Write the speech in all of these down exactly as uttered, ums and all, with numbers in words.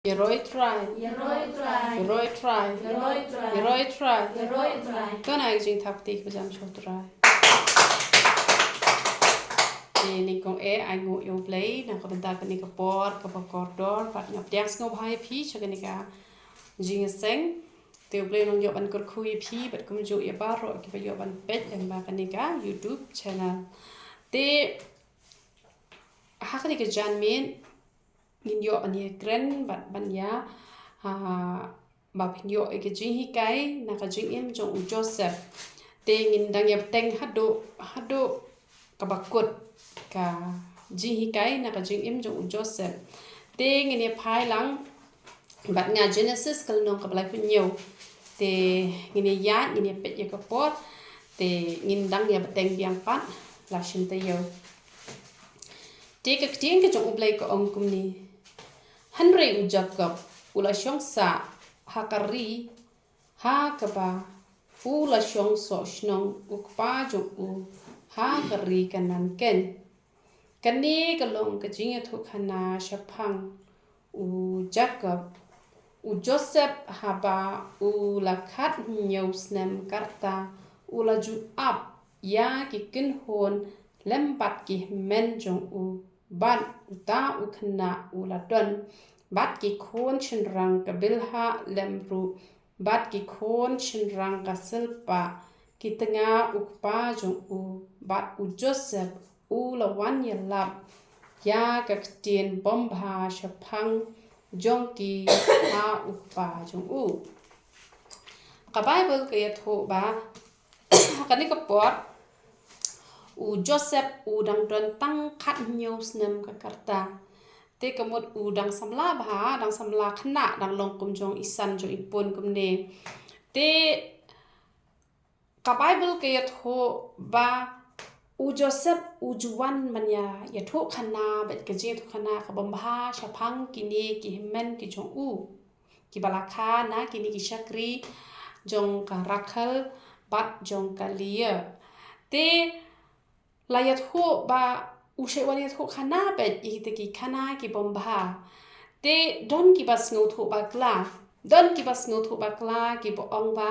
Ïaroh Trai. Ïaroh Trai. Ïaroh Trai. Ïaroh Trai. Ïaroh Trai. Ïaroh Trai. Kane ka jingthap kti kaba jam sha U Trai. Te nyngkong eh ai nguh ïa U Blei na ka bynta kane ka por kaba kordor bad nga pdiang sngewbha ïa phi sha kane ka jingïaseng. Te U Blei un ïoh ban kyrkhu ïa phi bad kumjuh ïa baroh kiba ïoh ban peit lyngba kane ka YouTube channel. Te ha kane ka janmiet ngin ïoh ban ïakren bad ban ïa, ah, ba phin ïoh ïa ka jinghikai na ka jingim jong u Joseph. Te ngin dang ïa bteng haduh, haduh kaba kut ka jinghikai na ka jingim jong u Joseph. Te ngin ïa phai lang bad nga Genesis ka lynnong kaba laiphew hynñiew. Te ngin ïa ïaid, ngin ïa peit ïa ka por. Te ngin dang ïa bteng biang pat la shim taïew. Te ka ktien ka jong U Blei ka ong kumne. Hynrei u Jakob u la shong sah ha ka ri ha kaba u la shong soh shnong u kpa jong u ha ka ri Kanaan keiñ. Kane ka long ka jingïathuhkhana shaphang u Jakob. U Joseph haba u la khathynñiew snem ka rta u la ju ap ïa ki kynhun lem bad ki hynmen jong u bad uta u khynnah u la don bad ki khun shynrang ka Bilhah lem ruh bad ki khun shynrang ka Silpah ki tnga u kpa jong u. Bad u Joseph u la wan ïalap ïa ka ktien bombha shaphang jong ki ha u kpa jong u. Ka Baibl ka ïathuh ba ha kane ka por u Joseph u dang don tang khathynñiew snem ka rta. Te ka mut u dang samla bha, dang samla khynnah, dang long kum jong i san jong i pun kumne. Te ka Baibl ka ïathuh ba u Joseph u ju wan ban ïa, ïathuhkhana bad ka jingïathuhkhana ka bombha shaphang kine ki hynmen ki jong u, kiba la kha na kine ki shakri jong ka Rakhel bad jong ka Leah. Te la ïathuh ba u shait wan ïathuhkhana bad ïa kita ki khana ki bombha. Te don kiba sngewthuh bakla, don kiba sngewthuh bakla kiba ong ba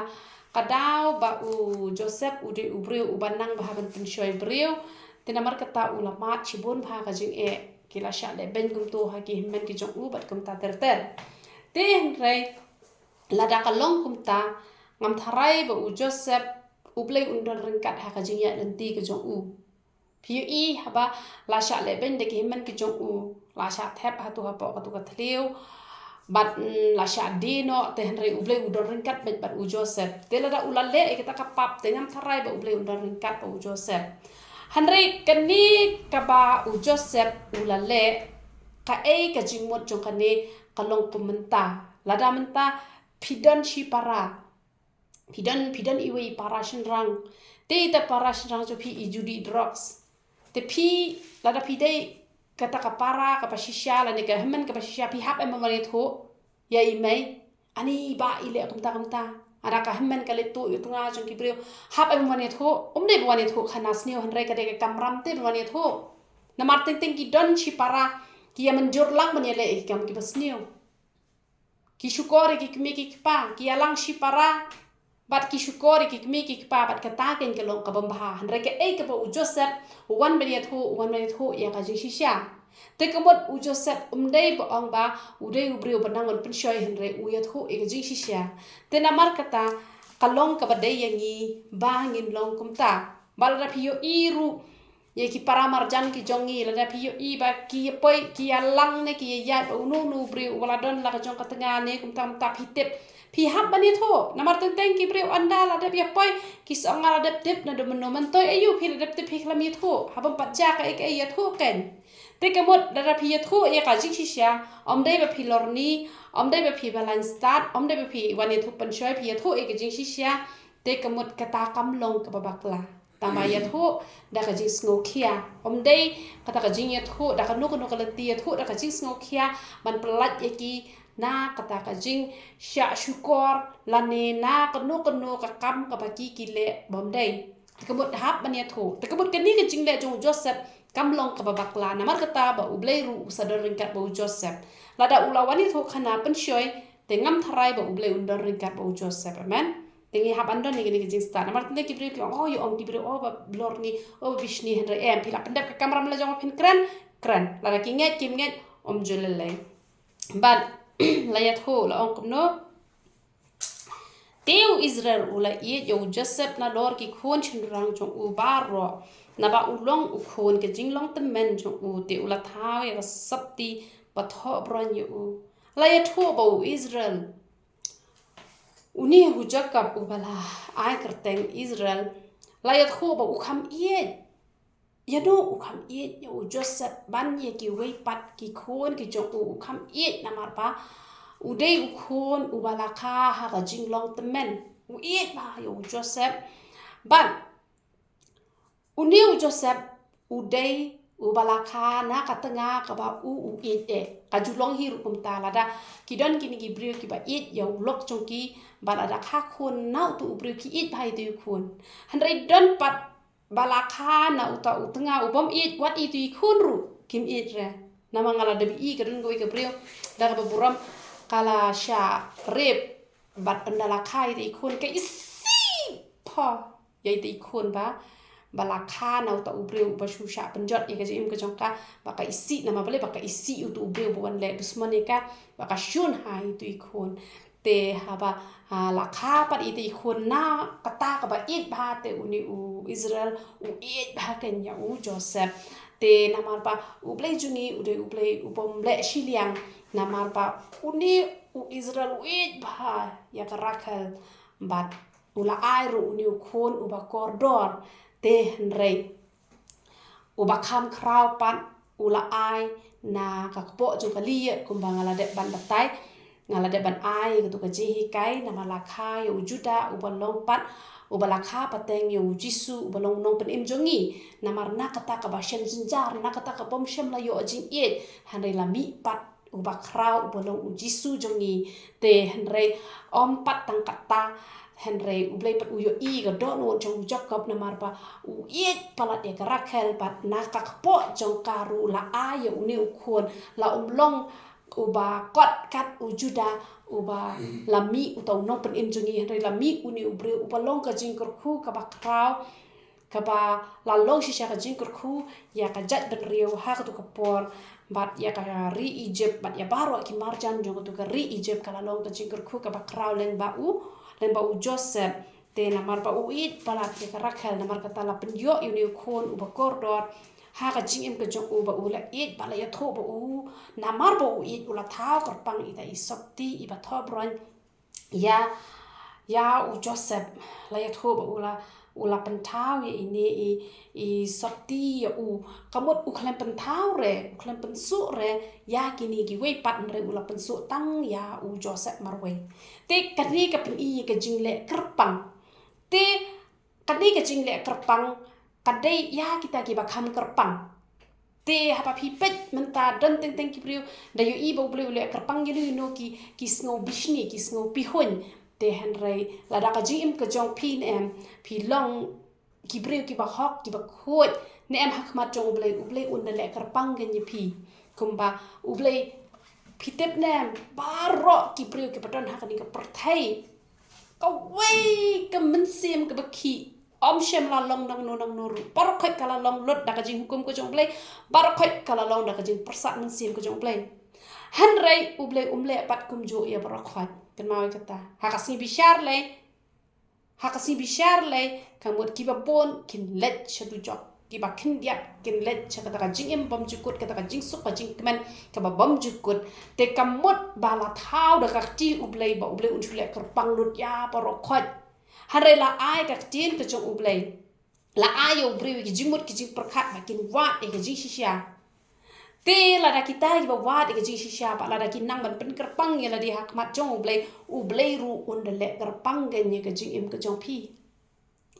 ka daw ba u Joseph u dei u briew uba nang bha ban pynshoi briew. Te namar kata u la mad shibun bha ka jingeh, ki la shah lehbeiñ kumto ha ki hynmen ki jong u bad kumta ter ter. Te hynrei lada ka long kumta, ngam tharai ba u Joseph U Blei un don ryngkat ha ka jingïaid lynti ka jong u. Phi ïohi haba la shah lehbeiñ da ki hynmen ki jong u, la shah thep hato hapoh kato ka thliew bad, mm, la shah die noh, te hynrei U Blei u don ryngkat bad, bad u Joseph. Te lada u la leh ïa kata ka pap, te ngam tharai ba U Blei un don ryngkat bad u Joseph. Hynrei kane kaba u Joseph u la leh, kaei ka jingmut jong kane ka long kum mynta. Lada mynta phi don shi para, phi don, phi don iwei i para shynrang, te ita para shynrang jong phi i ju dih drugs. Te phi, lada phi dei kata ka para kaba shisha lane ka hynmen kaba shisha, phi hap em ban wan ïathuh ïa i mei? Ani ba i leh kumta kumta. Lada ka hynmen ka leit tuh ïa u tnga jong ki briew, hap em ban wan ïathuh? Um dei ban wan ïathuh khana sniew, hynrei ka dei ka kamram te ban wan ïathuh. Namar teng teng ki don shi para ki ïa mynjur lang ban ïaleh ïa ki kam kiba sniew. Ki shukor ïa ki kmie ki kpa, ki ïalang shi para bad ki shukor ïa ki kmie ki kpa, bad kata keiñ ka long ka bombha. Hynrei kaei kaba u Joseph u wan ban ïathuh, u wan ban ïathuh ïa ka jingshisha. Te ka mut u Joseph um dei ba ong ba u dei u briew ba nang ban pynshoi, hynrei u ïathuh ïa ka jingshisha. Te namar kata ka long kaba dei ïa ngi ba ngin long kumta. Ba lada phi ïohi ruh ïa ki para marjan ki jong ngi, lada phi ïohi ba ki ïa poi, ki ïalang ne ki ïa ïaid bad uno uno u briew uba la don la ka jong ka tnga ne kumta kumta, phi tip, phi hap ban ïathuh. Namar teng teng ki briew ynda la dep ïa poi, ki sa ong nga la dep tip naduh mynno myntoi, aïu phi la dep tip phi khlem ïathuh? Haba ym pat jia kaei kaei ïathuh keiñ. Te ka mut lada phi ïathuh ïa ka jingshisha, ym dei ba phi lorni, ym dei ba phi ba lain stad, ym dei ba phi wan ïathuh pynshoi, phi ïathuh ïa ka jingshisha, te ka mut kata kam long kaba bakla. Tang ba ïathuh da ka jingsngewkhia. Ym dei kata ka jingïathuh da kano kano ka lynti, ïathuh da ka jingsngewkhia ban pyllait ïa ki na kata ka jingshah shukor lane na kano kano ka kam kaba ki ki leh bym dei. Te ka mut hap ban ïathuh. Te ka mut kane ka jingleh jong u Joseph kam long kaba bakla. Namar kata ba U Blei ruh u sa don ryngkat bad u Joseph. Lada u la wan ïathuh khana pynshoi, te ngam tharai ba U Blei un don ryngkat bad u Joseph, amen. Te ngi hap ban don ïa kine ki jingstad. Namar teng teng ki briew ki ong, oh, ïa ong ki briew, oh, ba lor ni, oh, ba bishni, hynrei em, phi la pyndep ka kamram la jong ba phin kren, kren. Lada ki ngeit kim ngeit, ym ju lei lei. Bad la ïathuh, la ong kumno. Te u Israel u la ïeit ïa u Joseph nalor ki khun shynrang jong u baroh, naba u long u khun ka jinglong tymmen jong u, te u la thaw ïa ka sopti ba thoh bron ïa u. La ïathuh ba u Israel, une u Jakob uba la ai kyrteng Israel, la ïathuh ba u kham ïeit. Ïa no u kham ïeit ïa u Joseph ban ïa kiwei pat ki khun ki jong u, u kham ïeit namar ba u dei u khun uba la kha ha ka jinglong tymmen. U ïeit bha ïa u Joseph. Bad une u Joseph u dei uba la kha na ka tnga kaba u u ïeit eh. Ka ju long hi ruh kumta lada ki don kine ki briew kiba ïeit ïa u lok jong ki, bad lada kha khun na utu u briew ki ïeit bha ïa utu u khun. Hynrei don pat ba la kha na uta u tnga u bym ïeit, wat ïa utu i khun ruh kim ïeit re. Namar nga la dep ïohi ka don kawei ka briew da kaba burom ka la shah rape, bad ynda la kha ïa uta i khun ka isih pha ïa uta i khun ba, ba la kha na uta u briew ba shu shah pynjot ïa ka jingim ka jong ka, ba ka isih namar balei, ba ka isih utu u briew ba wan leh dusmon ïa ka, ba ka shun ha ïa utu i khun. Te haba, ah, la kha pat ïa uta i khun na kata kaba ïeit bha, te une u Israel u ïeit bha kein ïa u Joseph. Te namar ba U Blei jong ngi u dei U Blei u bym leh shiliang, namar ba une u Israel u ïeit bha ïa ka Rakhel, bad u la ai ruh une u khun uba kordor. Te hynrei uba kham khraw pat u la ai na ka kpoh jong ka lieh, kumba nga la dep ban batai, nga la dep ban ai ïa katu ka jinghikai, namar la kha ïa u Judah uba long pat, uba la kha pateng ïa u Jisu uba long u nongpynim jong ngi. Namar na kata kaba shem jynjar, na kata ka bym shem la ïoh jingïeit, hynrei la mih pat uba khraw uba long u Jisu jong ngi. Te hynrei ym pat tang kata, hynrei U Blei pat u ïohi ka dohnud jong u Jakob namar ba u ïeit palat ïa ka Rakhel, bad na ka kpoh jong ka ruh la ai ïa une u khun, la um long uba kot kat u Judah, uba la mih uta u nongpynim jong ngi, hynrei la mih une u briew uba long ka jingkyrkhu kaba khraw, kaba la long shisha ka jingkyrkhu ïa ka jaitbynriew ha katu ka por, bad ïa ka ri Egypt, bad ïa baroh ki marjan jong katu ka ri Egypt, ka la long ka jingkyrkhu kaba khraw lyngba u, lyngba u Joseph. Te namar ba u ïeit palat ïa ka Rakhel, namar kata la pynïoh ïa une u khun uba kordor ha ka jingim ka jong u, ba u la ïeit, ba la ïathuh ba u, namar ba u ïeit u la thaw kyrpang ïa ita i sopti iba thoh bron ïa, ïa u Joseph. La ïathuh ba u la, u la pynthaw ïa ine i, i sopti ïa u. Ka mut u khlem pynthaw re, u khlem pynsuh re ïa kine kiwei pat, hynrei u la pynsuh tang ïa u Joseph marwei. Te kane ka pyni ïa ka jingleh kyrpang. Te kane ka jingleh kyrpang ka dei ïa kita kiba kham kyrpang. Te haba phi peit mynta don teng teng ki briew, da ïohi ba U Blei u leh kyrpang ïa no ïa no, ki, ki sngew bishni, ki sngew pihuiñ. Te hynrei lada ka jingim ka jong phi ne em, phi long ki briew kiba hok, kiba khuid, ne em, ha khmat jong U Blei, U Blei un da leh kyrpang kein ïa phi. Kumba U Blei, phi tip ne em, baroh ki briew kiba don ha kane ka pyrthei, kawei ka mynsiem kaba khih ym shym la long nangno nangno ruh. Baroh khoit ka la long lut da ka jinghukum ka jong U Blei, baroh khoit ka la long da ka jingpyrsad mynsiem ka jong U Blei. Hynrei U Blei um leh pat kumjuh ïa baroh khoit. Kynmaw ïa kata. Ha ka sngi bishar lei, ha ka sngi bishar lei, ka mut kiba bun kin leit sha dujok, kiba khyndiat kin leit sha kata ka jingim bymjukut, kata ka jingsuk ka jingkmen kaba bymjukut. Te ka mut ba la thaw da ka kti U Blei, ba U Blei un shu leh kyrpang lut ïa baroh khoit. Hynrei la ai ka ktien ka jong U Blei, la ai ïa u briew ïa ki jingmut ki jingpyrkhat ba kin wad ïa ka jingshisha. Te lada kita kiba wad ïa ka jingshisha, bad lada ki nang ban pynkyrpang ïa lade ha khmat jong U Blei, U Blei ruh un da leh kyrpang kein ïa ka jingim ka jong phi.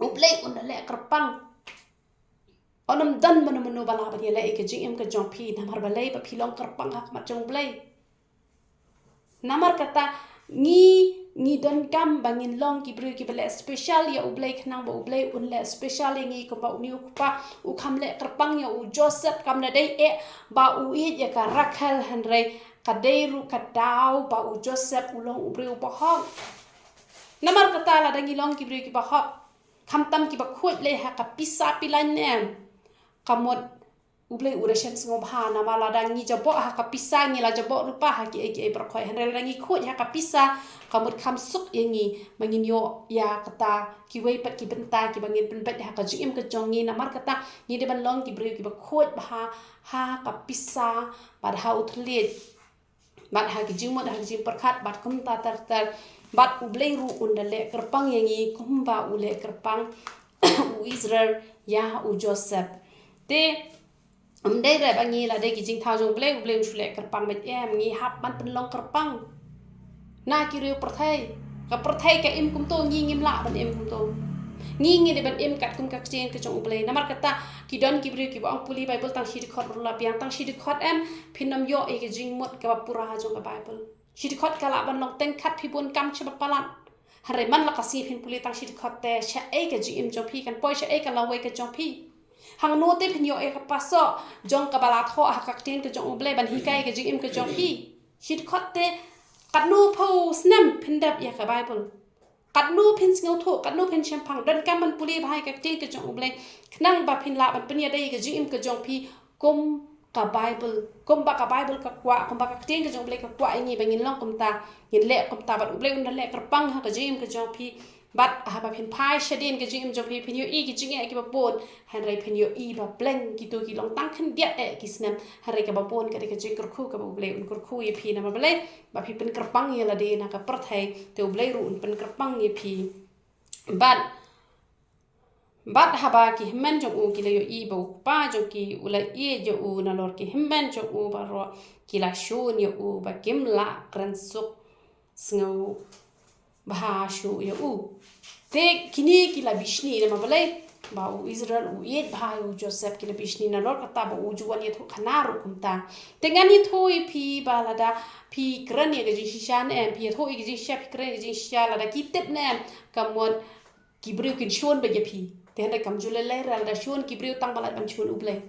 U Blei un da leh kyrpang. Un ym don mano mano ba lah ban ïaleh ïa ka jingim ka jong phi, namar balei? Ba phi long kyrpang ha khmat jong U Blei. Namar kata, ngi, ngi donkam ba ngin long ki briew kiba leh special ïa U Blei, khnang ba U Blei un leh special ïa ngi. Kumba une u kpa u kham leh kyrpang ïa u Joseph, kam da dei eh ba u ïeit ïa ka Rakhel, hynrei ka dei ruh ka daw ba u Joseph u long u briew ba hok. Namar kata lada ngi long ki briew kiba hok, khamtam kiba khuid lei ha ka pisa pilan ne em, ka mut U Blei u da shem sngewbha, namar lada ngi jaboh ha ka pisa, ngi la jaboh lypa ha kiei kiei baroh khoit. Hynrei lada ngi khuid ha ka pisa, ka mut kham suk ïa ngi ba ngin ïoh ïa kata kiwei pat ki bynta kiba ngin pynbeit ha ka jingim ka jong ngi. Namar kata ngi dei ban long ki briew kiba khuid bha ha ka pisa bad ha u thylliej bad ha ki jingmut, ha ki jingpyrkhat bad kumta ter ter. Bad U Blei ruh un da leh kyrpang ïa ngi kumba u leh kyrpang u Israel ïa u Joseph. Te ym dei re ba ngi la dei ki jingthaw jong U Blei, U Blei un shu leh kyrpang beit em, ngi hap ban pynlong kyrpang na ki riew pyrthei. Ka pyrthei ka im kumto, ngi ngim lah ban im kumto. Ngi ngi dei ban im katkum ka ktien ka jong U Blei. Namar kata ki don ki briew kiba ong pule Bible tang shi dkhot ruh la biang, tang shi dkhot em, phin ym ïoh ïa ka jingmut kaba pura jong ka Bible. Shi dkhot ka lah ban long teng khat phi bun kam shaba palat. Hynrei man la ka sngi phin pule tang shi dkhot te, shaei ka jingim jong phi, kan poi shaei ka lawei ka jong phi. Hangno te phin ïoh ïa ka pasoh jong kaba la thoh ha ka ktien ka jong U Blei ban hikai ka jingim ka jong phi. Shi dkhot te, katno phew snem phin dep ïa ka Bible. Katno phin sngewthuh, katno phin shemphang, donkam ban pule bha ïa ka ktien ka jong U Blei, khnang ba phin lah ban pynïadei ïa ka jingim ka jong phi kum ka Bible, kumba ka Bible ka kwah, kumba ka ktien ka jong U Blei ka kwah ïa ngi ba ngin long kumta, ngin leh kumta, bad U Blei un da leh kyrpang ha ka jingim ka jong phi. Bad haba phin phai shadien ka jingim jong phi, phin ïohi ki jingeh kiba bun, hynrei phin ïohi ba pleng kito ki long tang khyndiat eh ki snem, hynrei kaba bun ka dei ka jingkyrkhu kaba U Blei un kyrkhu ïa phi. Namar balei? Ba phi pynkyrpang ïa lade na ka pyrthei, te U Blei ruh un pynkyrpang ïa phi. Bad, bad haba ki hynmen jong u ki la ïohi ba u kpa jong ki u la ïeit ïa u, nalor ki hynmen jong u baroh ki la shun ïa u, ba kim lah kren suk sngewbha shuh ïa u. Te kine ki la bishni, namar balei? Ba u Israel u ïeit bha ïa u Joseph, ki la bishni, nalor kata ba u ju wan ïathuh khana ruh kumta. Te ngan ïathuh ïa phi ba lada phi kren ïa ka jingshisha ne em, phi ïathuh ïa ka jingshisha, phi kren ïa ka jingshisha, lada ki tip ne em, ka mut ki briew kin shun beit ïa phi. Te hynrei kam ju lei lei re, lada shun ki briew tang ba lait ban shun U Blei.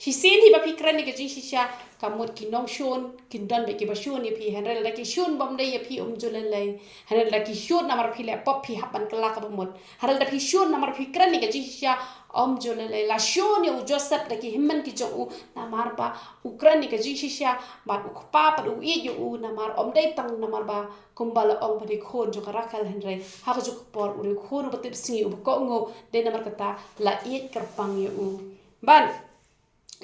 Shisien hi ba phi kren ïa ka jingshisha, ka mut ki nongshun kin don beit kiba shun ïa phi. Hynrei lada ki shun bym dei ïa phi, ym ju lei lei. Hynrei lada ki shun namar phi leh pop, phi hap ban kylla kaba mut. Hynrei lada phi shun namar phi kren ïa ka jingshisha, ym ju lei lei. La shun ïa u Joseph da ki hynmen ki jong u, namar ba u kren ïa ka jingshisha, bad u kpa pat u ïeit ïa u, namar ym dei tang namar ba kumba la ong ba dei khun jong ka Rakhel, hynrei ha kajuh ka por u dei khun uba tipsngi, uba kohnguh, dei namar kata la ïeit kyrpang ïa u. Bad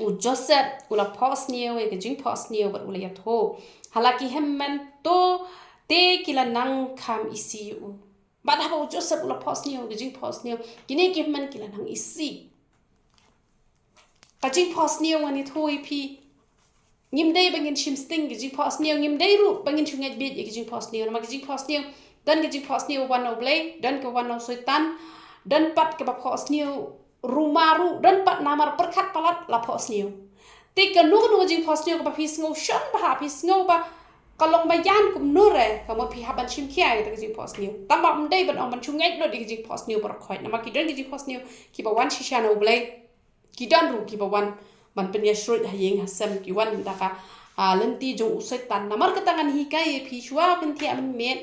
u Joseph u la phohsniew ïa ka jingphohsniew bad u la ïathuh. Ha la ki hynmen to te ki la nang kham isih ïa u. Bad haba u Joseph u la phohsniew ïa ka jingphohsniew, kine ki hynmen ki la nang isih. Ka jingphohsniew ngan ïathuh ïa phi. Ngim dei ba ngin shim sting ka jingphohsniew, ngim dei ruh ba ngin shu ngeit bieit ïa ka jingphohsniew. Namar ka jingphohsniew, don ka jingphohsniew ba wan na U Blei, don ka wan na u Soitan, don pat kaba phohsniew ruma ruh, don pat namar pyrkhat palat la phohsniew. Te kano kano ka jingphohsniew kaba phi sngew shon bha, phi sngew ba ka long ba ïan kumno re, ka mut phi hap ban shim khia ïa ka jingphohsniew. Tangba ym dei ban ong ban shu ngeit lut ïa ka jingphohsniew baroh khoit. Namar ki don ki jingphohsniew kiba wan shisha na U Blei. Ki don ruh kiba wan ban pynïasyroi ha ïing ha sem, ki wan da ka, ah, lynti jong u Soitan. Namar kata ngan hikai ïa phi shuwa ban thiah mynmiet.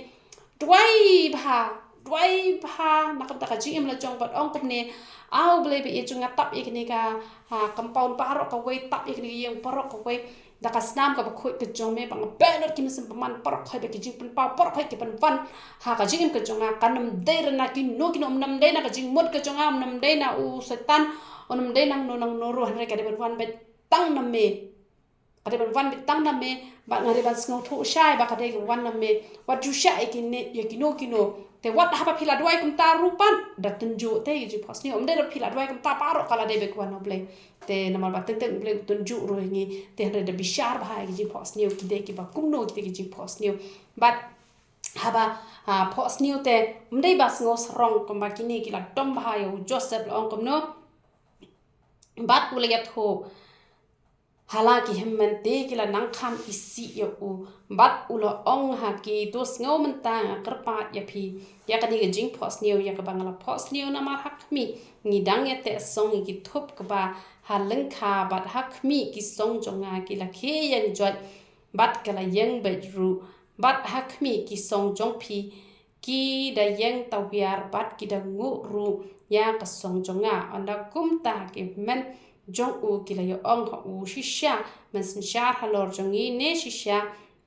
Duwai bha, duwai bha na ka bynta ka jingim la jong bad ong kumne, A U Blei ba ïeit jong nga, tap ïa kane ka, ah, compound baroh kawei, tap ïa kane ka ïing baroh kawei da ka snam kaba khuid ka jong me, ba nga beh lut ki mynsiem bymman baroh khoit, ba ki jingpynpaw baroh khoit ki pynwan ha ka jingim ka jong nga. Kan ym dei re na kino kino, ym nym dei na ka jingmut ka jong nga, ym nym dei na u Soitan, ym nym dei na ngano na ngano ruh, hynrei ka dei ban wan beit tang na me. Ka dei ban wan beit tang na me, bad nga dei ban sngewthuh shai ba ka dei ka wan na me. Wat ju shah ïa kine, ïa kino kino. Te wat haba phi la duwai kumta ruh pat, da tynjuh te ïa ka jingphohsniew. Ym dei da phi la duwai kumta baroh ka la dei beit ka wan na U Blei. Te namar ba teng teng U Blei u tynjuh ruh ïa ngi. Te hynrei da bishar bha ïa ka jingphohsniew, ki dei kiba kumno kita ki jingphohsniew. Bad haba, ah, phohsniew te ym dei ba sngew sarong kumba kine ki la dom bha ïa u Joseph, la ong kumno. Bad u la ïathuh ha la ki hynmen te ki la nang kham isih ïa u. Bad u la ong ha ki, to sngew mynta, nga kyrpad ïa phi ïa kane ka jingphohsniew ïa kaba nga la phohsniew, namar ha khmih ngi dang ïateh song ïa ki thup kba ha lyngkha, bad ha khmih ki song jong nga ki la khie ïeng joit bad ka la ïeng beit ruh, bad ha khmih ki song jong phi ki da ïeng tawiar bad ki da nguh ruh ïa ka song jong nga. Ynda kumta ki hynmen jong u ki la ïa ong ha u, shisha men synshar halor jong ngi, ne shisha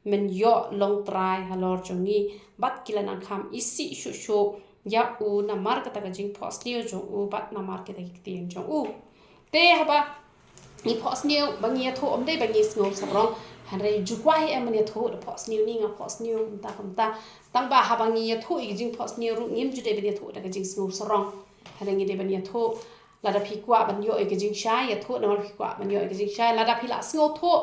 men ïoh long trai halor jong ngi, bad ki la nang kham isih shuh shuh ïa u namar kata ka jingphohsniew jong u bad namar kita ki ktien jong u. Te haba ngi phohsniew, ba ngi ïathuh, ym dei ba ngi sngew sarong. Hynrei ju kwah hi em ban ïathuh, da phohsniew ne nga phohsniew, kumta kumta. Tang ba haba ngi ïathuh ïa ka jingphohsniew ruh, ngim ju dei ban ïathuh da ka jingsngew sarong. Hynrei ngi dei ban ïathuh, lada phi kwah ban ïoh ïa ka jingshai, ïathuh, namar phi kwah ban ïoh ïa ka jingshai. Lada phi la sngewthuh,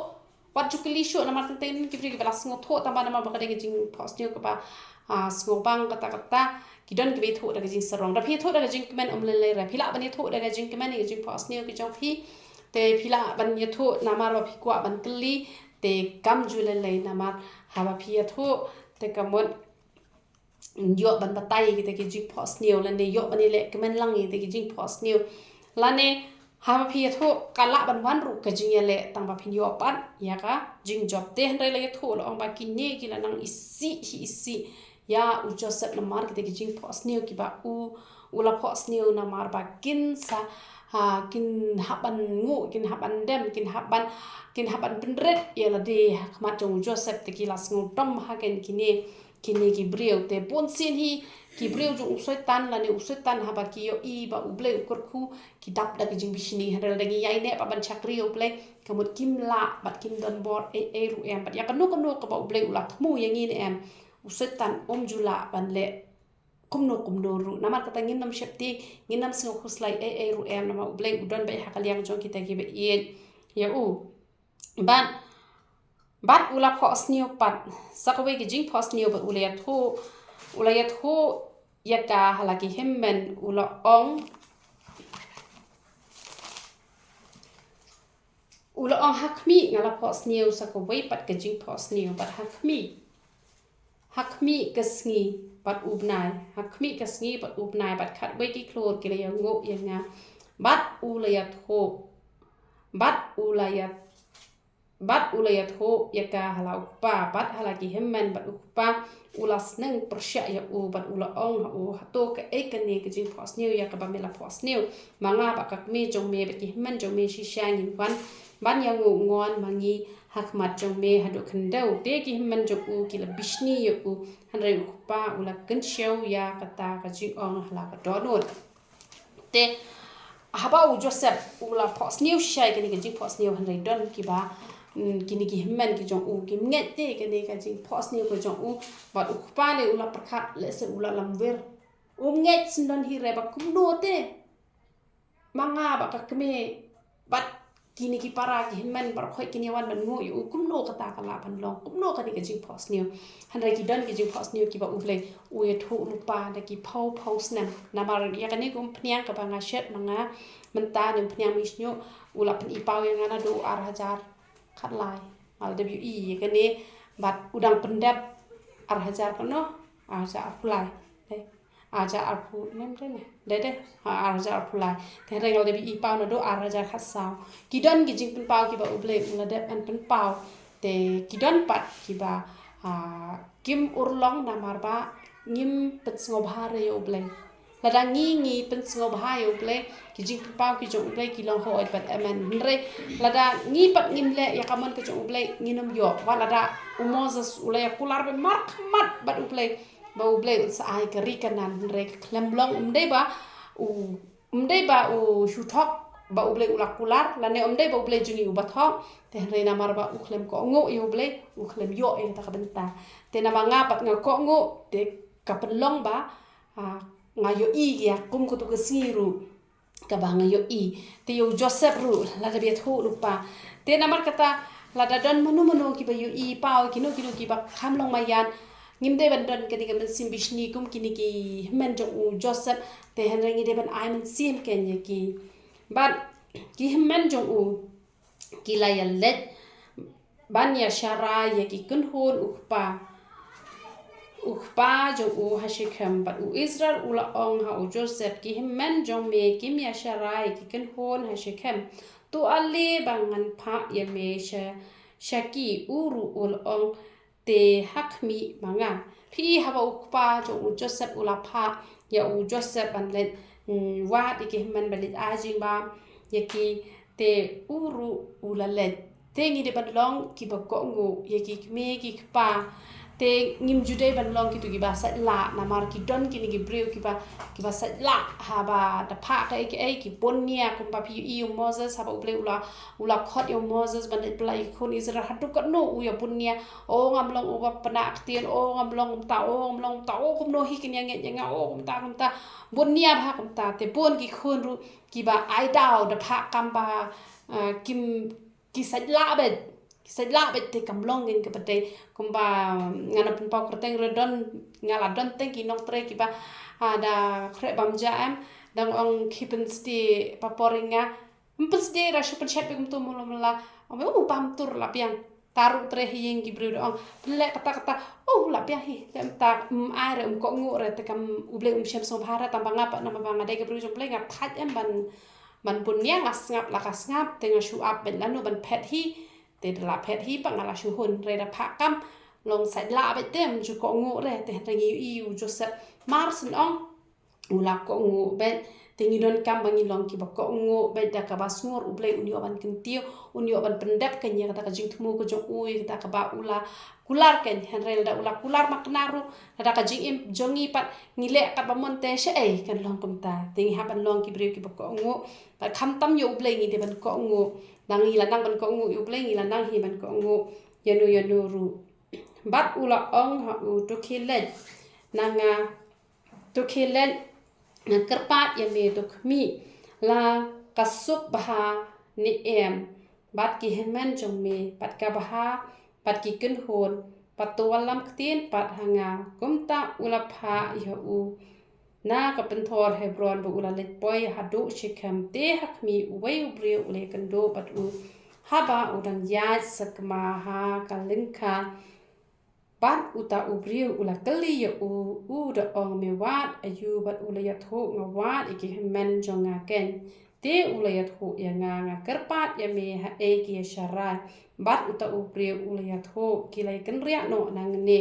wat ju kylli shuh, namar teng teng ki briew kiba la sngewthuh, tang ba namar ba ka dei ka jingphohsniew kaba, ah, sngewbang kata kata, ki don kiba ïathuh da ka jingsarong. Da phi ïathuh da ka jingkmen, ym lei lei re. Phi lah ban ïathuh da ka jingkmen ïa ka jingphohsniew ka jong phi. Te phi lah ban ïathuh namar ba phi kwah ban kylli, te kam ju lei lei, namar haba phi ïathuh, te ka mut ïoh ban batai ïa kita ki jingphohsniew, lane ïoh ban ïaleh kmen lang ïa kita ki jingphohsniew. Lane haba phi ïathuh, ka lah ban wan ruh ka jingïaleh, tang ba phin ïoh pat ïa ka jingjop. Te hynrei la ïathuh, la ong ba kine ki la nang isih hi isih ïa u Joseph namar kita ki jingphohsniew kiba u, u la phohsniew, namar ba kin sa, ha, kin hap ban nguh, kin hap ban dem, kin hap ban, kin hap ban pynrit ïa lade ha khmat jong u Joseph. Te ki la sngewdom ha ken kine, kine ki briew. Te bun sien hi ki briew jong u Soitan, lane u Soitan, haba ki ïohi ba U Blei u kyrkhu, ki dap da ka jingbishni. Hynrei lada ngi ïaineh pat ban shakri ïa U Blei, ka mut kim lah bad kim don bor ei ei ruh em. Bad ïa kano kano kaba U Blei u la thmu ïa ngi ne em, u Soitan um ju lah ban leh kumno kumno ruh. Namar kata ngin ym sheptieng, ngin ym sngew khuslai ei ei ruh em, namar U Blei u don beit ha ka liang jong kita kiba ïeit ïa u. Bad, bad u la phohsniew pat sa kawei ka jingphohsniew, bad u la ïathuh, u la ïathuh ïa ka ha la ki hynmen, u la ong, u la ong, ha khmih nga la phohsniew sa kawei pat ka jingphohsniew, bad ha khmih, ha khmih ka sngi bad u bnai, ha khmih ka sngi bad u bnai, bad khatwei ki khlur ki la ïanguh ïa nga. Bad u la ïathuh, bad u la ïa, bad u la ïathuh ïa ka ha la u kpa bad ha la ki hynmen, bad u kpa u la sneng pyrshah ïa u, bad u la ong ha u, hato kaei kane ka jingphohsniew ïa kaba me la phohsniew? Ma nga bad ka kmie jong me bad ki hynmen jong me shisha ngin wan ban ïanguh nguh ma ngi ha khmat jong me haduh khyndew. Te ki hynmen jong u ki la bishni ïa u, hynrei u kpa u la kynshew ïa kata ka jingong ha la ka dohnud. Te haba u Joseph u la phohsniew shisha ïa kane ka jingphohsniew, hynrei don kiba, mm, kine ki hynmen ki jong u kim ngeit te ïa kane ka jingphohsniew ka jong u. Bad u kpa lei u la pyrkhat, lehse u la lamwir, um ngeit sngewdon hi re ba kumno te ma nga bad ka kmie bad kine ki para ki hynmen baroh khoit kin ïa wan ban nguh ïa u, kumno kata ka lah ban long, kumno kane ka jingphohsniew? Hynrei ki don ki jingphohsniew kiba U Blei u ïathuh lypa da ki phew phew snem. Namar ïa kane ka umphniang kaba nga shet ma nga mynta ne umphniang mih shñiuh, u la pyni paw ïa nga naduh ar hajar khatlai. Nga la dep ïohi ïa kane, bad u dang pyndep ar hajar kano, ar hajar arphew lai. Dei, ar hajar arphew, ne em dei ne? Dei, dei. Ha, ar hajar arphew lai. Te hynrei nga la dep ïohi paw naduh ar hajar khatsaw. Ki don ki jingpynpaw kiba U Blei u la dep ban pynpaw. Te ki don pat kiba, ah, kim urlong namar ba ngim pynsngewbha re ïa U Blei. Lada ngi, ngi pynsngewbha ïa U Blei, ki jingpynpaw ki jong U Blei ki long hooid bad amen. Hynrei lada ngi pat ngim leh ïa ka mon ka jong U Blei, ngin ym ïoh. Wat lada u Moses u la ïa kular bha markhmat bad U Blei ba U Blei un sa ai ka ri Kanaan, hynrei ka khlem long. Ym dei ba u, ym dei ba u shu thok ba U Blei u la kular, lane ym dei ba U Blei jong ngi uba thok. Te hynrei namar ba u khlem kohnguh ïa U Blei, u khlem ïoh ïa kata ka bynta. Te namar nga pat nga kohnguh, te ka pynlong ba, ah, nga ïohi ïa kum katu ka sngi ruh kaba nga ïohi. Te ïa u Joseph ruh la dep ïathuh lypa. Te namar kata, lada don mano mano kiba ïohi paw, kino kino kiba kham long maïan, ngim dei ban don kane ka mynsiem bishni kum kine ki hynmen jong u Joseph. Te hynrei ngi dei ban ai mynsiem kein ïa ki. Bad ki hynmen jong u ki la ïaleit ban ïasharai ïa ki kynhun u kpa, u kpa jong u ha Shekhem. Bad u Israel u la ong ha u Joseph, ki hynmen jong me kim ïasharai ïa ki kynhun ha Shekhem. To ale ba ngan phah ïa me sha, sha ki, u ruh u la ong, te ha khmih ma nga. Phi i haba u kpa jong u Joseph u la phah ïa u Joseph ban leit, mm, wad ïa ki hynmen, ban leit ai jingbam ïa ki, te u ruh u la leit. Te ngi dei ban long kiba kohnguh ïa ki kmie ki kpa. Te ngim ju dei ban long kito kiba sait lah, namar ki don kine ki briew kiba, kiba sait lah, haba da phah kaei kaei ki bun nia. Kumba phi ïohi ïa u Moses, haba U Blei u la, u la khot ïa u Moses ban leit pyllait ïa ki khun Israel, haduh katno u ïa bun nia. O ngam long uba pynah ktien, o ngam long kumta, o ngam long kumta, o kumno hi kin ïa ngeit ïa nga, o kumta kumta. Bun nia bha kumta. Te bun ki khun ruh kiba ai daw da phah kam ba, ah, kim, ki sait lah beit. Ki sait lah beit, te kam long kein kaba dei. Kumba nga na pynpaw kyrteng ruh don, nga la don teng ki nongtrei kiba, ah, da khreh bam ja em, dang ong ki pynsdie papor ïa nga. Ym pynsdie, ra shu pynshet beit kumto mula mula. Ong beit, u bam tur la biang. Taru trei hi ïing ki briew da ong, pynleh kata kata. Oh, la biang hi. Te ym tak, ym ai re, ym kohnguh re, te kam U Blei um shem sngewbha re, tang ba nga pat namar ba nga dei ka briew jong U Blei, nga thait em ban, ban bun nia. Nga sngap la ka sngap, te nga shu ap beit lano ban phet hi. Te da la phet hi pat nga la shu hun, re da phah kam. Long sait lah beit, te ym ju kohnguh re, te hynrei ngi ïohi u Joseph mar shen ong u la kohnguh beit. Te ngi donkam ba ngin long kiba kohnguh beit, da kaba sngur U Blei un ïoh ban kyntiew, un ïoh ban pyndep kein ïa kata ka jingthmu ka jong u, ïa kata kaba u la kular kein. Hynrei lada u la kular makna ruh, lada ka jingim jong ngi pat ngi leh katba mon, te shaei kan long kumta. Te ngi hap ban long ki briew kiba kohnguh. Bad khamtam ïa U Blei ngi dei ban kohnguh. Dang ngi la nang ban kohnguh ïa U Blei, ngi la nang hi ban kohnguh ïano ïano ruh. Bad u la ong ha u, to khie leit na nga, to khie leit, nga kyrpad ïa me, to khmih, la ka suk bha ne em bad ki hynmen jong me, bad ka bha, bad ki kynhun, bad to wallam ktien pat ha nga. Kumta u la phah ïa u na ka pynthor Hebron, ba u la leit poi haduh Shekhem. Te ha khmih, uwei u briew u la ïakynduh bad u haba u dang ïaid sakma ha ka lyngkha. Bad uta u briew u la kylli ïa u, u da ong, me wad aïu? Bad u la ïathuh, nga wad ïa ki hynmen jong nga kein. Te u la ïathuh ïa nga, nga kyrpad ïa me haei ki ïasharai. Bad uta u briew u la ïathuh, ki la ïakynriah noh nangne,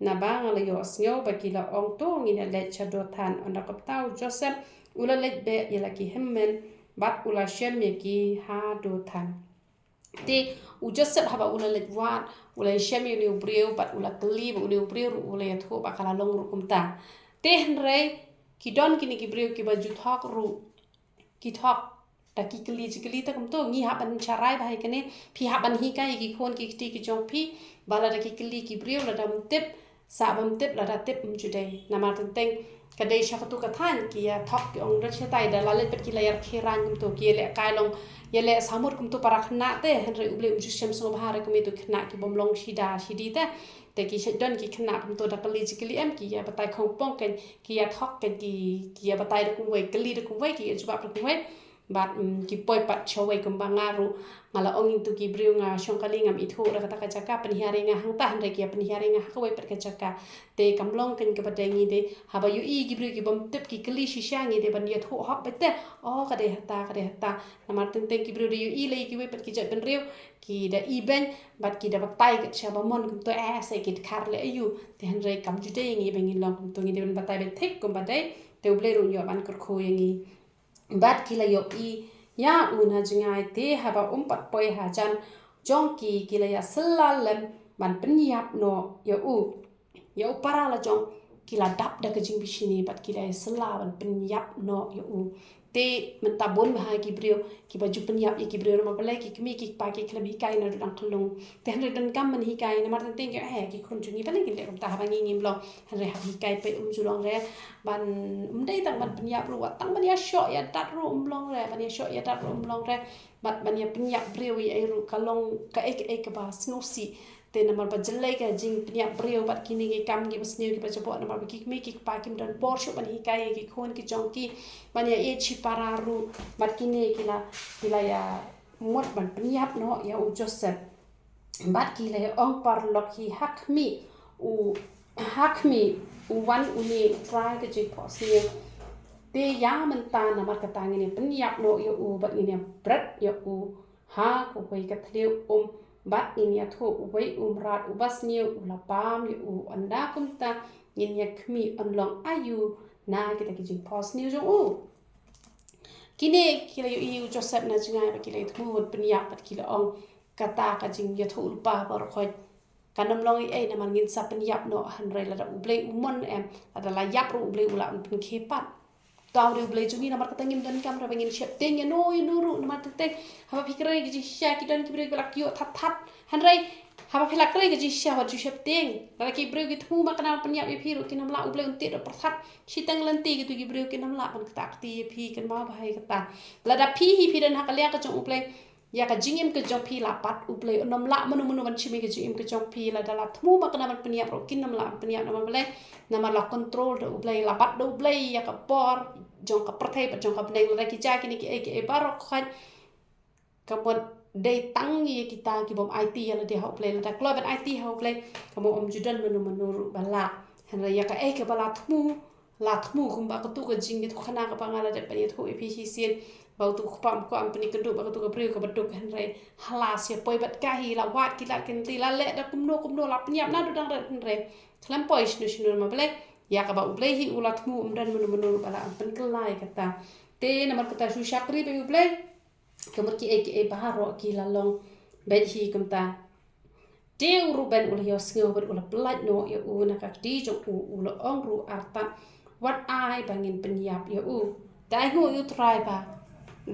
naba nga la ïohsngew ba ki la ong, to ngin ïa leit sha Dothan. Ynda kumta u Joseph u la leit beh ïa la ki hynmen bad u la shem ïa ki ha Dothan. Te u Joseph haba u la leit wad, u la shem ïa une u briew bad u la kylli, bad une u briew ruh u la ïathuh ba ka la long ruh kumta. Te hynrei ki don kine ki briew kiba ju thok ruh, ki thok da ki kylli jingkylli. Te kumto ngi hap ban sharai bha ïa kane. Phi hap ban hikai ïa ki khun ki kti ki jong phi ba lada ki kylli ki briew, lada ym tip, sa bym tip, lada tip ym ju dei. Namar teng teng ka dei sha katu ka thaiñ ki ïa thok, ki ong, don shatai da la leit pat ki la ïa rkhie rain kumto, ki ïa leh kai long, ïa leh samut kumto para khynnah te. Hynrei U Blei um ju shem sngewbha re kumto, khynnah ki bym long shida shidi te. Te ki shait don ki khynnah kumto da kylli jingkylli em, ki ïa batai khongpong kein, ki ïa thok kein, ki, ki ïa batai da kumwei, kylli da kumwei, ki ïa jubab da kumwei. Bad, mm, ki poi pat shawei. Kumba nga ruh, nga la ong, ïa kito ki briew nga shong kali, ngam ithuh da kata ka jaka, pynhiar ïa nga hangta, hynrei ki ïa pynhiar ïa nga ha kawei pat ka jaka. Te kam long kein kaba dei. Ngi dei haba ïohi ki briew ki bym tip ki kylli shisha, ngi dei ban ïathuh hok beit te. Oh, ka dei hata, ka dei hata. Namar teng teng ki briew da ïohi lei kiwei pat ki jaitbynriew, ki da ibeiñ bad ki da batai kat shaba mon kumto, eh, sa ki dkhar leh aïu. Te hynrei kam ju dei ïa ngi ba ngin long kumto, ngi dei ban batai beit thik kumba dei. Te U Blei ruh un ïoh ban kyrkhu ïa ngi. Bad ki la ïohi ïa u na jngai. Te haba um pat poi hajan jong ki, ki la ïa sylla lem ban pynïap noh ïa u. Ïa u para la jong ki la dap da ka jingbishni bad ki la ïa sylla ban pynïap noh ïa u. Te mynta bun bha ki briew kiba ju pynïap ïa ki briew namar balei? Ki kmie ki kpa ki khlem hikai naduh dang khyllung. Te hynrei donkam ban hikai, namar teng teng ki, eh, ki khun jong ngi balei kin leh kumta haba ngi ngim long. Hynrei hap hikai peit, um ju long re ban, um dei tang ban pynïap ruh, wat tang ban ïashoh ïadat ruh um long re, ban ïashoh ïadat ruh um long re. Bad ban ïa pynïap briew ïa ei ruh ka long kaei kaei kaba sngewsih. Te namar ba jyllei ka jingpynïap briew bad kine ki kam kiba sniew kiba jaboh, namar ba ki kmie ki kpa kim don por shuh ban hikai ïa ki khun ki jong ki ban ïa ïeit shipara ruh. Bad kine ki la, ki la ïa mut ban pynïap noh ïa u Joseph. Bad ki la ïa ong paralok hi, ha khmih u, ha khmih u wan une u Trai ka jingphohsniew. Te ïa mynta namar kata ngin ïa pynïap noh ïa u bad ngin ïa bret ïa u ha kawei ka thliew um bad ngin ïathuh uwei u mrad uba sniew u la bam ïa u, ynda kumta ngin ïa khmih yn long aïu na kita ki jingphohsniew jong u. Kine ki la ïohi ïa u Joseph na jngai bad ki la ïathmu ban pynïap bad ki la ong, kata ka jingïathuhlypa baroh khoit kan ym long ei ei namar ngin sa pynïap noh, hynrei lada U Blei u mon em, lada la ïap ruh U Blei u lah ban pynkhie pat. Tang dei U Blei jong ngi namar kata ngim donkam re ba ngin sheptieng ïano ïano ruh namar kata. Haba phi kren ka jingshisha ki don ki briew ba la kyiuh that that. Hynrei haba phi la kren ka jingshisha wat ju sheptieng. Lada ki briew ki thmu ma ka nam pynïap ïa phi ruh kin ym lah, U Blei un tied da pyrthat. Shiteng lynti kito ki briew kin ym lah ban ktah kti ïa phi, kynmaw bha ïa kata. Lada phi hi phi don ha ka liang ka jong U Blei, ïa ka jingim ka jong phi la bat, U Blei un ym lah mano mano ban shim ïa ka jingim ka jong phi. Lada la thmu ma ka nam ban pynïap ruh kin ym lah ban pynïap namar balei? Namar la kontrol da U Blei, la bat da U Blei ïa ka bor jong ka pyrthei bad jong ka bneng. Lada ki jia kine kiei kiei baroh khoit, ka mut dei tang ïa kita ki bym aiti ïa lade ha U Blei. Lada kloi ban aiti ha U Blei, ka mut ym ju don mano mano ruh ba lah. Hynrei ïa kaei kaba la thmu, la thmu kumba katu ka jingïathuhkhana kaba nga la dep ban ïathuh ïa phi shisien, ba utu u kpa um kwah ban pyni kynduh ba katu ka briew kaba duk, hynrei ha la shu poi bad ka hi, la wad ki lad ki lynti, la leh da kumno kumno, la pynïap naduh dang rit, hynrei khlem poi shano shano namar balei? Ïa kaba U Blei hi u la thmu, ym don mano mano ruh ba lah ban pynkylla ïa kata. Te namar kata shu shakri beit ïa U Blei. Ka mut kiei kiei baroh ki la long beit hi kumta. Te u Reuben u la ïohsngew bad u la pyllait noh ïa u na ka kti jong u, u la ong ruh artat, wat ai ba ngin pynïap ïa u. Te ai nguh ïa U Trai ba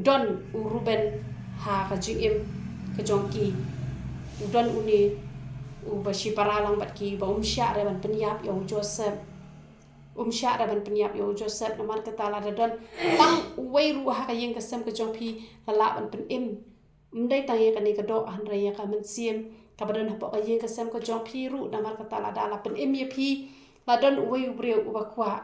don u Reuben ha ka jingim ka jong ki. U don une uba shipara lang bad ki, ba um shah re ban pynïap ïa u Joseph. Um shah re ban pynïap ïa u Joseph namar kata lada don tang uwei ruh ha ka ïing ka sem ka jong phi la lah ban pynim. Ym dei tang ïa kane ka doh, hynrei ïa ka mynsiem kaba don hapoh ka ïing ka sem ka jong phi ruh, namar kata lada la pynim ïa phi, la don uwei u briew uba kwah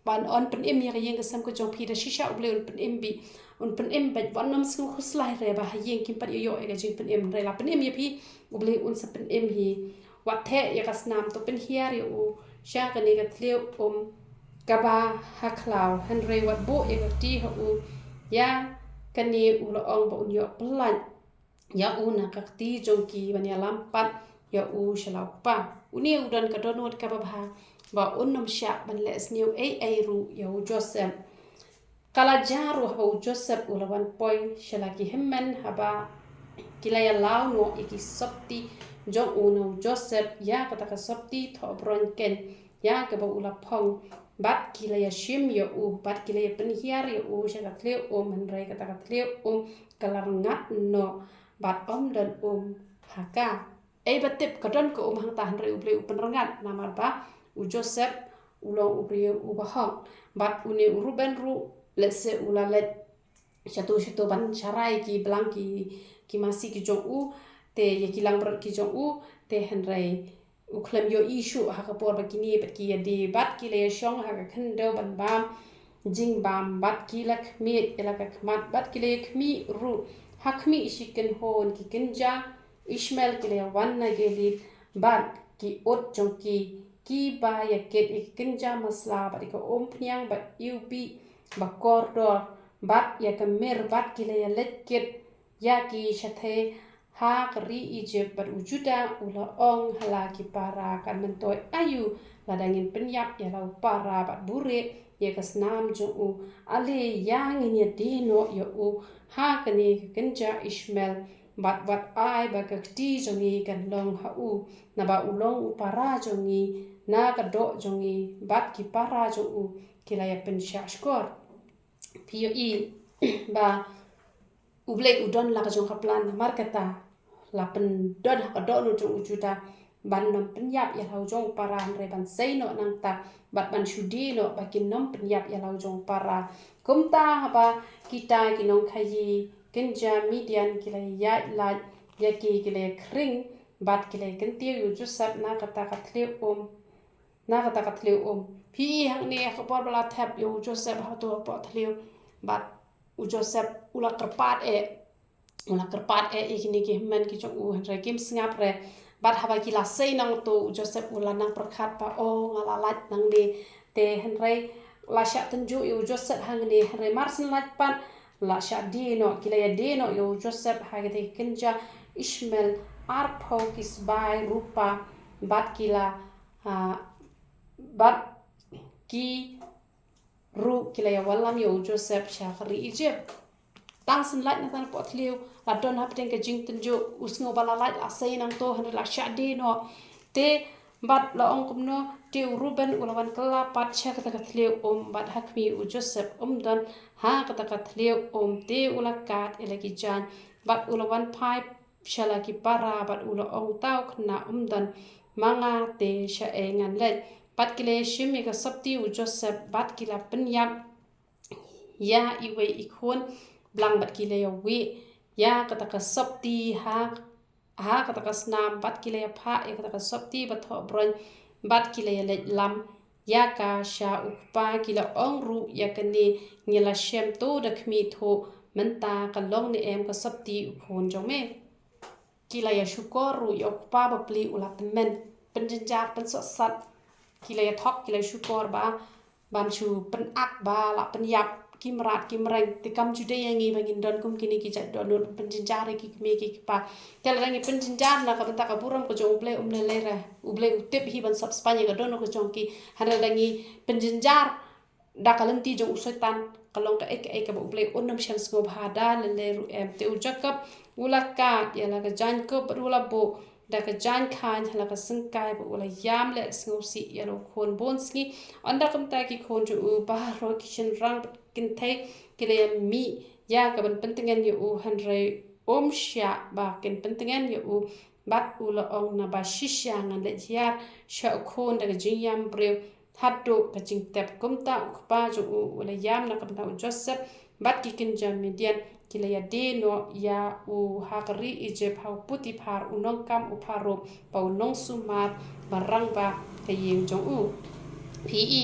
ban yn pynim ïa ka ïing ka sem ka jong phi, da shisha U Blei un pynim beit, un pynim beit, wat nym sngew khuslai re ba ha ïing kim pat ïoh ïa ka jingpynim, hynrei la pynim ïa phi, U Blei un sa pynim hi. Wat theh ïa ka snam, to pynhiar ïa u sha kane ka thliew um kaba ha khlaw, hynrei wat buh ïa ka kti ha u. Ïa kane u la ong ba un ïoh pyllait ïa u na ka kti jong ki ban ïalam pat ïa u sha la u kpa. Une u don ka dohnud kaba bha ba un ym shah ban leh sniew ei ei ruh ïa u Joseph. Ka la jia ruh haba u Joseph u la wan poi sha la ki hynmen, haba ki la ïa law noh ïa ki sopti jong u na u Joseph, ïa kata ka sopti thoh bron keiñ, ïa kaba u la phong, bad ki la ïa shim ïa u, bad ki la ïa pynhiar ïa u sha ka thliew um, hynrei kata ka thliew um ka la rngat noh bad ym don um ha ka. Ei ba tip ka don ka um hangta, hynrei U Blei u pynrngat namar ba u Joseph u long u briew uba hok. Bad une u Reuben ruh, lehse u la leit shato shato ban sharai ki blang ki, ki masi ki jong u, te ïa ki langbrot ki jong u, te hynrei u khlem ïohi shuh ha ka por ba kine bad ki ïa die, bad ki la ïa shong ha ka khyndew ban bam jingbam, bad ki la khmih ïa la ka khmat, bad ki la ïa khmih ruh ha khmih shi kynhun ki kynja Ishmael ki la ïa wan na Gilead, bad ki ut jong ki, kiba ïa kit ïa ki kynja masla, bad ïa ka umphniang, bad ïa u bih ba kordor, bad ïa ka mir, bad ki la ïa leit kit ïa ki shathie ha ka ri Egypt. Bad u Judah u la ong ha la ki para, kan myntoi aïu lada ngin pynïap ïa la u para bad buhrieh ïa ka snam jong u? Ale ïa ngin ïa die noh ïa u ha kane ka kynja Ishmael, bad wat ai ba ka kti jong ngi kan long ha u, naba u long u para jong ngi na ka doh jong ngi, bad ki para jong u ki la ïa pynshah shkor. Phi ïohi ba U Blei u don la ka jong ka plan, namar kata la pyndon ha ka dohnud jong u Judah ban ym pynïap ïa la u jong u para, hynrei ban sei noh nangta, bad ban shu die noh ba kin ym pynïap ïa la u jong u para. Kumta haba kita ki nongkhaïi kynja Midian ki la ïaid lait ïa ki, ki la ïa khring, bad ki la ïa kyntiew ïa u Joseph na kata ka thliew um. Na kata ka thliew um. Phi i hangne ha ka por ba la thep ïa u Joseph ha uto hapoh thliew, bad u Joseph u la kyrpad eh. U la kyrpad eh ïa kine ki hynmen ki jong u, hynrei kim sngap re. Bad haba ki la sei nangto, u Joseph u la nang pyrkhat ba, o, nga la lait nangne. Te hynrei la shah tynjuh ïa u Joseph hangne, hynrei mar shen lait pat la shah die noh, ki la ïa die noh ïa u Joseph ha kata ka kynja Ishmael, arphew ki sbai rupa bad ki la, ah, bad ki ruh ki la ïa wallam ïa u Joseph sha ka ri Egypt. Tang shen lait na tang poh thliew, la don hapdeng ka jingtynjuh, u sngew ba la lait la sei nangto, hynrei la shah die noh. Te bad la ong kumno, te u Reuben u la wan kylla pat sha kata ka thliew um, bad ha khmih u Joseph um don ha kata ka thliew um, te u la kad ïa la ki jaiñ, bad u la wan phai sha la ki para, bad u la ong, uta u khynnah um don ma nga, te shaei ngan leit? Bad ki la ïa shim ïa ka sopti u Joseph, bad ki la pynïap ïa iwei i khun blang, bad ki la ïa wieh ïa kata ka sopti ha, ha kata ka snam, bad ki la ïa phah ïa kata ka sopti ba thoh broin, bad ki la ïa leit lam ïa ka sha u kpa. Ki la ong ruh ïa kane, ngi la shem to da khmih, to mynta ka long ne em ka sopti u khun jong me? Ki la ïa shukor ruh ïa u kpa bapli u la tymmen, pynjynjar, pynsohsat. Ki la ïa thok, ki la ïa shukor ba ban shu pynap ba la pynïap ki mrad ki mreng. Te kam ju dei ïa ngi ba ngin don kum kine ki jait dohnud, pynjynjar ïa ki kmie ki kpa. Te lada ngi pynjynjar na ka bynta ka burom ka jong U Blei, um lei lei re, U Blei u tip hi ban sop spah ïa ka dohnud ka jong ki. Hynrei lada ngi pynjynjar da ka lynti jong u Soitan, ka long kaei kaei kaba U Blei un ym shym sngewbha da lei lei ruh em. Te u Jakob u la kad ïa la ka jaiñ kup bad u la buh da ka jaiñ khaiñ ha la ka syngkai, bad u la ïam leh sngewsih ïa la u khun bun sngi. Ynda kumta ki khun jong u baroh, ki shynrang bad kynthei, ki la ïa mih ïa ka ban pyntngen ïa u, hynrei um shah ba kin pyntngen ïa u. Bad u la ong, naba shisha ngan leit hiar sha u khun da ka jingïam briew haduh ka jingtep. Kumta u kpa jong u u la ïam na ka bynta u Joseph, bad ki kynja Midian ki la ïadie noh ïa u ha ka ri Egypt, ha u Potiphar u nongkam u Pharaoh, ba u nongsumar ba rangbah ka ïing jong u. Phi i,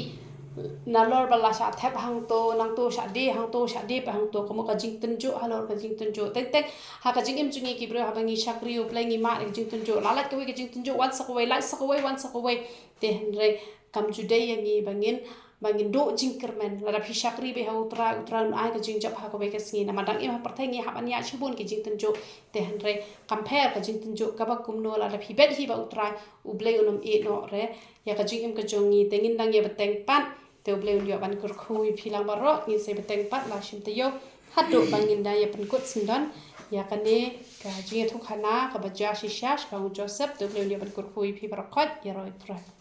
nalor ba la shah thep hangto nangto, shah die hangto, shah die pat hangto, ka mut ka jingtynjuh halor ka jingtynjuh. Teng teng ha ka jingim jong ngi ki briew, haba ngi shakri U Blei, ngi mad ïa ka jingtynjuh. La lait kawei ka jingtynjuh, wan sa kawei, lait sa kawei, wan sa kawei. Te hynrei kam ju dei ïa ngi ba ngin, ba ngin duh jingkyrmen. Lada phi shakri beit ha U Trai, U Trai un ai ka jingjop ha kawei ka sngi. Namar dang im ha pyrthei ngi hap ban ïaid shibun ki jingtynjuh. Te hynrei kam pher ka jingtynjuh kaba kumno, lada phi beit hi bad U Trai, U Blei un ym ïeh noh re ïa ka jingim ka jong ngi. Te ngin dang ïa bteng pat, te U Blei un ïoh ban kyrkhu ïa phi lang baroh. Ngin sa ïa bteng pat la shim taïew, haduh ba ngin da ïa pynkut syndon ïa kane ka jingïathuhkhana kaba jia shisha shaphang u Joseph. Te U Blei un ïoh ban kyrkhu ïa phi baroh khoit, ïaroh ïa U Trai.